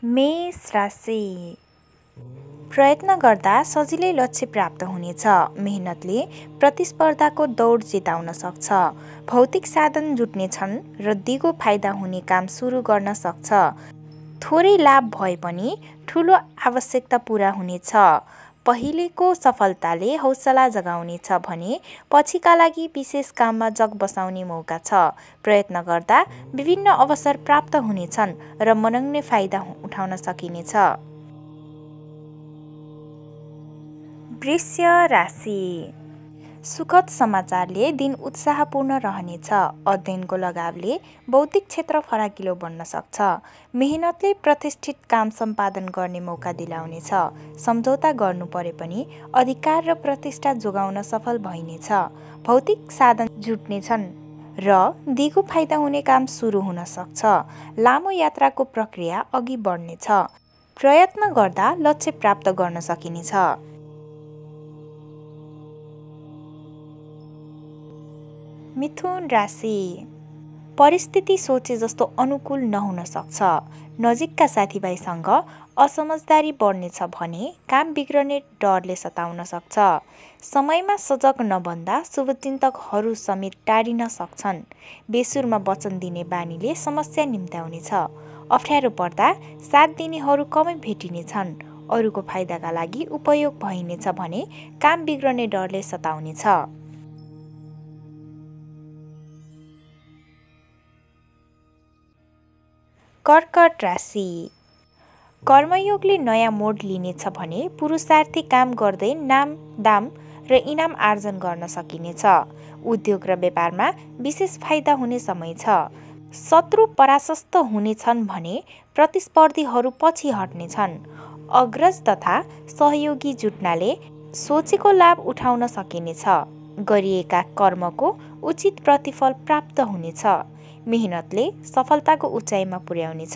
मेष राशि। प्रयत्न गर्दा सजिलै लक्ष्य प्राप्त हुनेछ। मेहनतले प्रतिस्पर्धाको दौड जिताउन सक्छ। भौतिक साधन जुट्नेछन् र दिगो फाइदा हुने काम सुरु गर्न सक्छ। थोरै लाभ भए पनि ठुलो आवश्यकता पूरा हुनेछ। पहिलेको सफलताले हौसला जगाउनेछ भने पछिका लागि विशेष काममा जग बसाउने मौका छ। प्रयत्न गर्दा विभिन्न अवसर प्राप्त हुनेछन् र मनङ्ने फाइदा उठाउन सकिनेछ। वृष राशि। सुखद समाचारले दिन उत्साहपूर्ण रहनेछ। अध्ययनको लगावले बौद्धिक क्षेत्र फराकिलो बन्न सक्छ। मेहनतले प्रतिष्ठित काम सम्पादन गर्ने मौका दिलाउनेछ। सम्झौता गर्नु परे पनि अधिकार र प्रतिष्ठा जोगाउन सफल भइनेछ। भौतिक साधन जुट्नेछन् र दिगो फाइदा हुने काम सुरु हुन सक्छ। लामो यात्राको प्रक्रिया अघि बढ्नेछ। प्रयत्न गर्दा लक्ष्य प्राप्त गर्न सकिनेछ। मिथुन राशि। परिस्थिति सोचे जस्तो अनुकूल नहुन सक्छ। नजिकका साथीभाइसँग असमझदारी बढ्नेछ भने काम बिग्रने डरले सताउन सक्छ। समयमा सजग नबन्दा शुभचिन्तकहरू समेत टाढिन सक्छन्। बेसुरमा वचन दिने बानीले समस्या निम्त्याउनेछ। अप्ठ्यारो पर्दा साथ दिनेहरू कमै भेटिनेछन्। अरूको फाइदाका लागि उपयोग भइनेछ भने काम बिग्रने डरले सताउनेछ। कर्कट राशि। कर्मयोगले नयाँ मोड लिनेछ भने पुरुषार्थी काम गर्दै नाम दाम र इनाम आर्जन गर्न सकिनेछ। उद्योग र व्यापारमा विशेष फाइदा हुने समय छ। शत्रु परास्त हुनेछन् भने प्रतिस्पर्धीहरू पछि हट्नेछन्। अग्रज तथा सहयोगी जुट्नाले सोचेको लाभ उठाउन सकिनेछ। गरिएका कर्मको उचित प्रतिफल प्राप्त हुनेछ। मेहनतले सफलताको उचाइमा पुर्याउनेछ।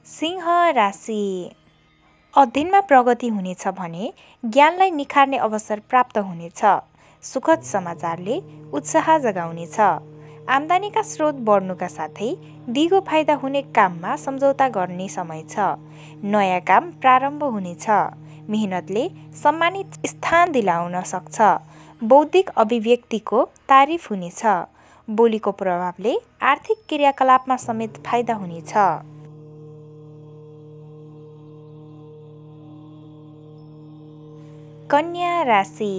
सिंह राशि। अध्ययनमा प्रगति हुनेछ भने ज्ञानलाई निखार्ने अवसर प्राप्त हुनेछ। सुखद समाचारले उत्साह जगाउनेछ। आम्दानीका स्रोत बढ्नुका साथै दिगो फाइदा हुने काममा सम्झौता गर्ने समय छ। नयाँ काम प्रारम्भ हुनेछ। मेहनतले सम्मानित स्थान दिलाउन सक्छ। बौद्धिक अभिव्यक्तिको तारिफ हुनेछ। बोलीको प्रभावले आर्थिक क्रियाकलापमा समेत फाइदा हुनेछ। कन्या राशि।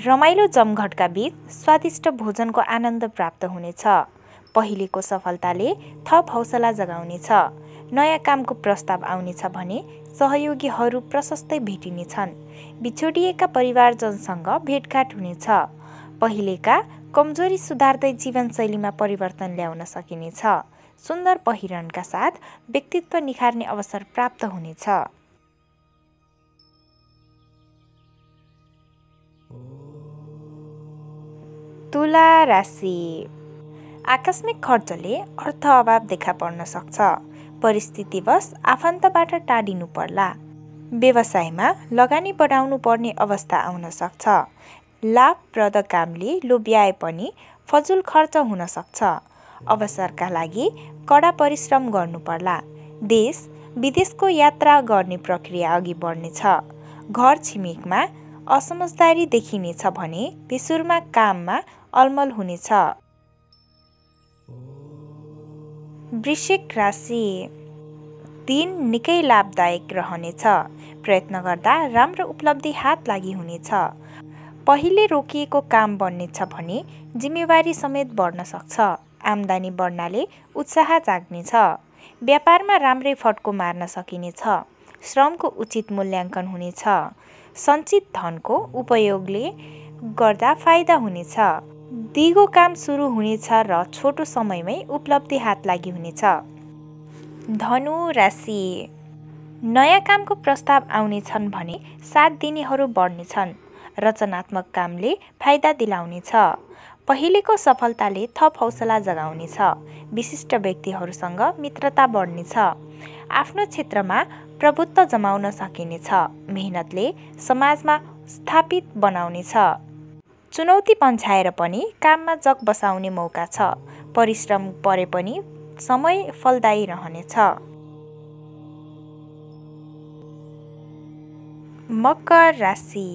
रमाइलो जमघटका बीच स्वादिष्ट भोजनको आनन्द प्राप्त हुनेछ। पहिलेको सफलताले थप हौसला जगाउनेछ। नयाँ कामको प्रस्ताव आउनेछ भने सहयोगीहरू प्रशस्तै भेटिनेछन्। बिछोडिएका परिवारजनसँग भेटघाट हुनेछ। पहिलेका कमजोरी सुधार्दै जीवनशैलीमा परिवर्तन ल्याउन सकिनेछ। सुन्दर पहिरनका साथ व्यक्तित्व निखार्ने अवसर प्राप्त हुनेछ। तुला राशि। आकस्मिक खर्चले अर्थ अभाव देखा पर्न सक्छ। परिस्थितिवश आफन्तबाट टाढिनु पर्ला। व्यवसायमा लगानी बढाउनु पर्ने अवस्था आउन सक्छ। लाभप्रद कामले लोभ्याए पनि फजुल खर्च हुन सक्छ। अवसरका लागि कडा परिश्रम गर्नु पर्ला। देश विदेशको यात्रा गर्ने प्रक्रिया अघि बढ्नेछ। घर छिमेकमा असमझदारी देखिनेछ भने बेसुरमा काममा अलमल हुनेछ। वृश्चिक राशि। दिन निकै लाभदायक रहनेछ। प्रयत्न गर्दा राम्रो उपलब्धि हात लागि हुनेछ। पहिले रोकिएको काम बन्नेछ भने जिम्मेवारी समेत बढ्न सक्छ। आम्दानी बढ्नाले उत्साह जाग्नेछ। व्यापारमा राम्रै फड्को मार्न सकिनेछ। श्रमको उचित मूल्याङ्कन हुनेछ। सञ्चित धनको उपयोगले गर्दा फाइदा हुनेछ। दिगो काम सुरु हुनेछ र छोटो समयमै उपलब्धि हात लागि हुनेछ। धनु राशि। नयाँ कामको प्रस्ताव आउनेछन् भने साथ दिनेहरू बढ्नेछन्। रचनात्मक कामले फाइदा दिलाउनेछ। पहिलेको सफलताले थप हौसला जगाउनेछ। विशिष्ट व्यक्तिहरूसँग मित्रता बढ्नेछ। आफ्नो क्षेत्रमा प्रभुत्व जमाउन सकिनेछ। मेहनतले समाजमा स्थापित बनाउनेछ। चुनौती पन्छाएर पनि काममा जग बसाउने मौका छ। परिश्रम परे पनि समय फलदायी रहनेछ। मकर राशि।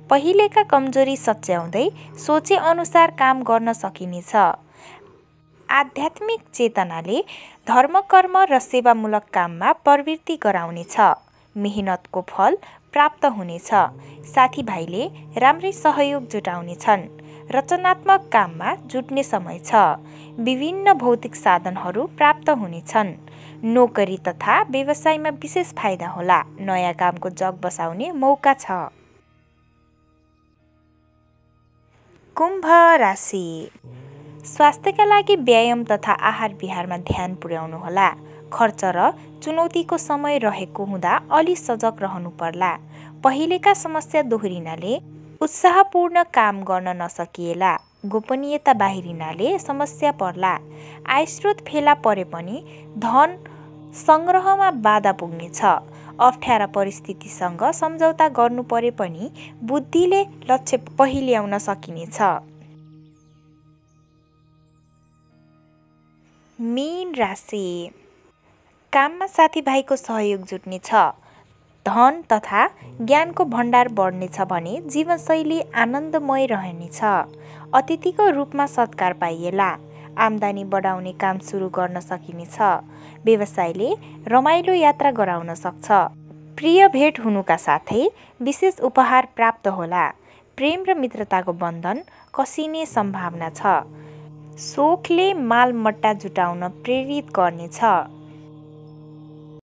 पहिलेका कमजोरी सच्याउँदै सोचे अनुसार काम गर्न सकिनेछ। आध्यात्मिक चेतनाले धर्म कर्म र सेवामूलक काममा प्रवृत्ति गराउनेछ। मेहनतको फल प्राप्त हुनेछ। साथीभाइले राम्रै सहयोग जुटाउनेछन्। रचनात्मक काममा जुट्ने समय छ। विभिन्न भौतिक साधनहरू प्राप्त हुनेछन्। नोकरी तथा व्यवसायमा विशेष फाइदा होला। नयाँ कामको जग बसाउने मौका छ। कुम्भ राशि। स्वास्थ्यका लागि व्यायाम तथा आहार विहारमा ध्यान पुर्याउनुहोला। खर्च र चुनौतीको समय रहेको हुँदा अलि सजग रहनु पर्ला। पहिलेका समस्या दोहोरिनाले उत्साहपूर्ण काम गर्न नसकिएला। गोपनीयता बाहिरिनाले समस्या पर्ला। आयस्रोत फेला परे पनि धन सङ्ग्रहमा बाधा पुग्नेछ। अप्ठ्यारा परिस्थितिसँग सम्झौता गर्नु परे पनि बुद्धिले लक्ष्य पहिल्याउन सकिनेछ। मीन राशि। काममा साथीभाइको सहयोग जुट्नेछ। धन तथा ज्ञानको भण्डार बढ्नेछ भने जीवनशैली आनन्दमय रहनेछ। अतिथिको रूपमा सत्कार पाइएला। आम्दानी बढाउने काम सुरु गर्न सकिनेछ। व्यवसायले रमाइलो यात्रा गराउन सक्छ। प्रिय भेट हुनुका साथै विशेष उपहार प्राप्त होला। प्रेम र मित्रताको बन्धन कसिने सम्भावना छ। सोखले मालमट्टा जुटाउन प्रेरित गर्नेछ।